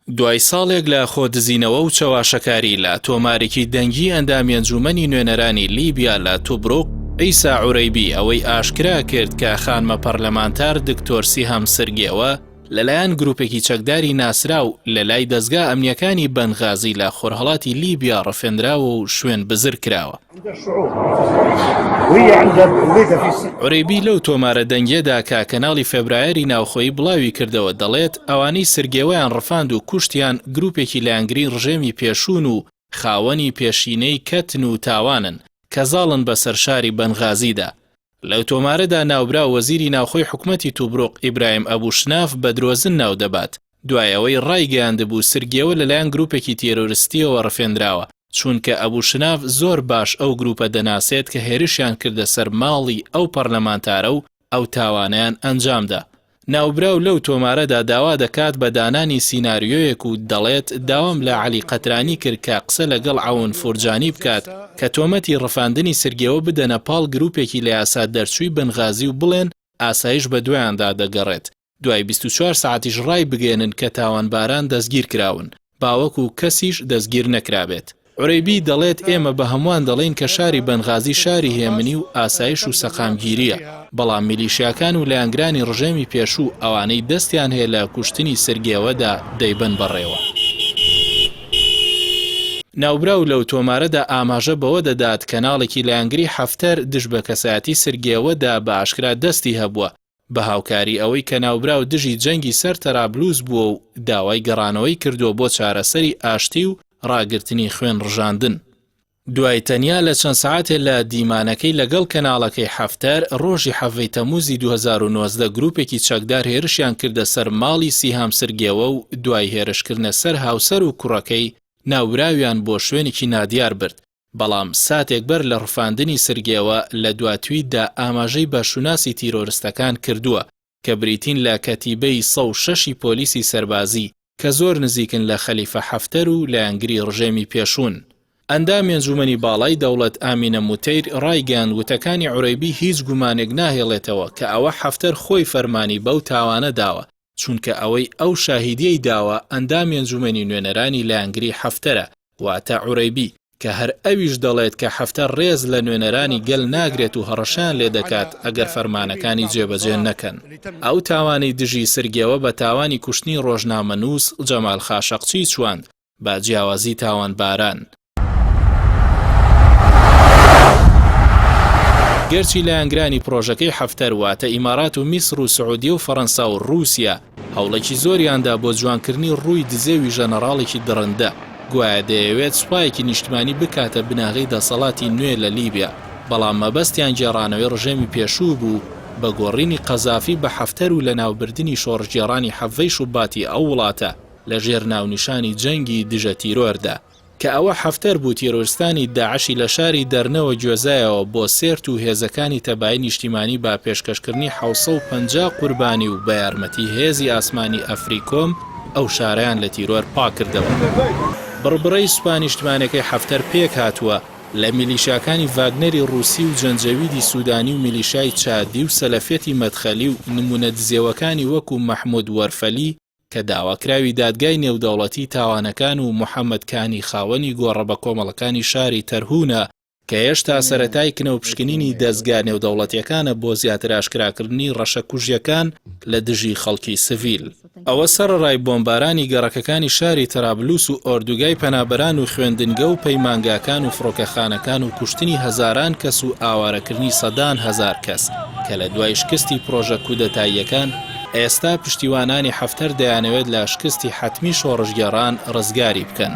دوای ساڵێک لە خۆدزینەوە و چەواشەکاری لە تۆمارێکی دەنگی ئەندامی ئەنجوومەنی نوێنەرانی لیبیا لە توبروق، عیسا عورەیبی ئەوەی ئاشکرا کرد کە خانمە پەرلەمانتار دکتۆر سیهام سرگێوە لەلایەن گروپێکی چەکداری ناسراو لەلای دەزگا ئەمنییەکانی بەنغازی لە خۆرهەڵاتی لیبیا ڕفێندراوە و شوێن بزر کراوە. عورەیبی لەو تۆمارە دەنگیەدا کە کەناڵی فێبرایەری ناوخۆیی بڵاوی کردەوە دەڵێت، ئەوانەی سرگێوەیان ڕفاند و کوشتیان گروپێکی لایەنگری ڕژێمی پێشوون و خاوەنی پێشینەی کەتن و تاوانن کە زاڵن بەسەر شاری بەنغازیدا. لەو تۆمارەدا ناوبراو وەزیری ناوخۆی حکومەتی توبروق ئیبراهیم ئەبو شناف بە درۆزن ناودەبات، دوای ئەوەی ڕایگەیاندبوو سرگێوە لەلایەن گروپێکی تێرۆرستییەوە ڕفێندراوە، چونکە ئەبو شناف زۆر باش ئەو گروپە دەناسێت کە هێرشیان کردە سەر ماڵی ئەو پەرلەمانتارە و ئەو تاوانەیان ئەنجامدا. ناوبراو لەو تۆمارەدا داوا دەکات بە دانانی سیناریۆیەک و دەڵێت داوام لە عەلی قەترانی کرد کە قسە لەگەڵ عەون فورجانی بکات کە تۆمەتی ڕفاندنی سرگێوە بدەنە پاڵ گروپێکی لە یاسا دەرچووی بنغازی و بڵێن ئاسایش بەدوایاندا دەگەڕێت دوای 24 سەعاتیش ڕایبگەیەنن کە تاوانباران دەستگیرکراون باوەکو کەسیش دەستگیر نەکرابێت. عورەیبی دەڵێت ئێمە بە هەمووان دەڵێین کە شاری بەنغازی شاری هێمنی و ئاسایش و سەقامگیرییە، بەڵام میلیشیاکان و لایەنگرانی ڕژێمی پێشوو ئەوانەی دەستیان هەیە لە کوشتنی سرگێوەدا دەیبەن بەڕێوە. ناوبراو لەو تۆمارەدا ئاماژە بەوە دەدات کەناڵێکی لایەنگری حەفتەر دژ بە کەسایەتی سرگێوەدا بە ئاشکرا دەستی هەبووە، بە هاوکاری ئەوەی کە ناوبراو دژی جەنگی سەر تەرابلوس بووە و داوای گەڕانەوەی کردووە بۆ چارەسەری ئاشتی و ڕاگرتنی خوێن ڕژاندن. دوای تەنیا لە چەند سەعاتێ لە دیمانەکەی لەگەڵ کەناڵەکەی حەفتەر، ڕۆژی حەڤەی تەمووزی 2019 گرووپێکی چەکدار هێرشیان کردە سەر ماڵی سیهام سرگێوە و دوای هێرشکردنە سەر هاوسەر و کوڕەکەی، ناوبراویان بۆ شوێنێکی نادیار برد. بەڵام ساتێک بەر لە ڕفاندنی سرگێوە لە دوا تویتدا ئاماژەی بە شوناسی تیرۆرستەکان کردووە کە بریتین لە کەتیبەی 106 ی پۆلیسی سەربازی کە زۆر نزیکن لە خەلیفە حەفتەر و لایەنگری ڕژێمی پێشوون. ئەندامی ئەنجومەنی باڵای دەوڵەت ئامینە موتەیر ڕایگەیاند وتەکانی عورەیبی هیچ گومانێک ناهێڵێتەوە کە ئەوە حەفتەر خۆی فەرمانی بەو تاوانە داوە چونکە ئەوەی ئەو شاهیدیەی داوە ئەندامی ئەنجومەنی نوێنەرانی لایەنگری حەفتەرە واتە عورەیبی کە هەر ئەویش دەڵێت کە حەفتەر ڕێز لە نوێنەرانی گەل ناگرێت و هەڕەشەیان لێدەکات ئەگەر فەرمانەکانی جێبەجێ نەکەن. ئەو تاوانەی دژی سرگێوە بە تاوانی کوشتنی ڕۆژنامەنووس جەمال خاشەقچی چواند بە جیاوازی تاوانباران. گەرچی لایەنگرانی پڕۆژەکەی حەفتەر واتە ئیمارات و میسر و سعودیە و فەڕەنسا و ڕووسیا هەوڵێکی زۆریاندا بۆ جوانکردنی ڕووی دزێوی ژەنەڕاڵێکی دڕندە گوایە دەیەوێت سوپایەکی نیشتمانی بکاتە بناغەی دەسەڵاتی نوێ لە لیبیا بەڵام مەبەستیان گێڕانەوەی ڕژێمی پێشوو بوو بە گۆڕینی قەزافی بە حەفتەر و لەناوبردنی شۆڕشگێڕانی حەڤەی شوباتی ئەو وڵاتە لە ژێر ناونیشانی جەنگی دژە تیرۆردا، کە ئەوە حەفتەر بوو تیرۆرستانی داعشی لە شاری دەرنەوە گوێزایەوە بۆ سێرت و هێزەکانی تەبایی نیشتیمانی بە پێشکەشکردنی 750 قوربانی و بە یارمەتی هێزی ئاسمانی ئەفریکۆم ئەو شارەیان لە تیرۆر پاککردەوە. بڕبڕەی سوپا نیشتمانیەکەی حەفتەر پێکهاتووە لە میلیشیاکانی ڤاگنەری ڕووسی و جەنجەویدی سودانی و میلیشای چادی و سەلەفیەتی مەدخەلی و نموونە دزێوەکانی وەکو مەحمود وەرفەلی کە داواکراوی دادگای نێودەوڵەتی تاوانەکان و محەمەد کانی خاوەنی گۆڕە بەکۆمەڵەکانی شاری تەرهونە کە هێشتا سەرەتای کنەوپشکنینی دەزگا نێودەوڵەتیەکانە بۆ زیاتر ئاشکراکردنی ڕەشەکوژیەکان لە دژی خەڵکی سڤیل. ئەوە سەڕەڕای بۆمبارانی گەڕەکەکانی شاری تەرابلوس و ئۆردوگای پەنابەران و خوێندنگە و پەیمانگاکان و فڕۆکەخانەکان و کوشتنی هەزاران کەس و ئاوارەکردنی سەدان هەزار کەس کە لە دوای شکستی پرۆژە کودەتاییەکان ئێستا پشتیوانانی حەفتەر دەیانەوێت لە شکستی حەتمی شۆڕشگێڕان ڕزگاری بکەن.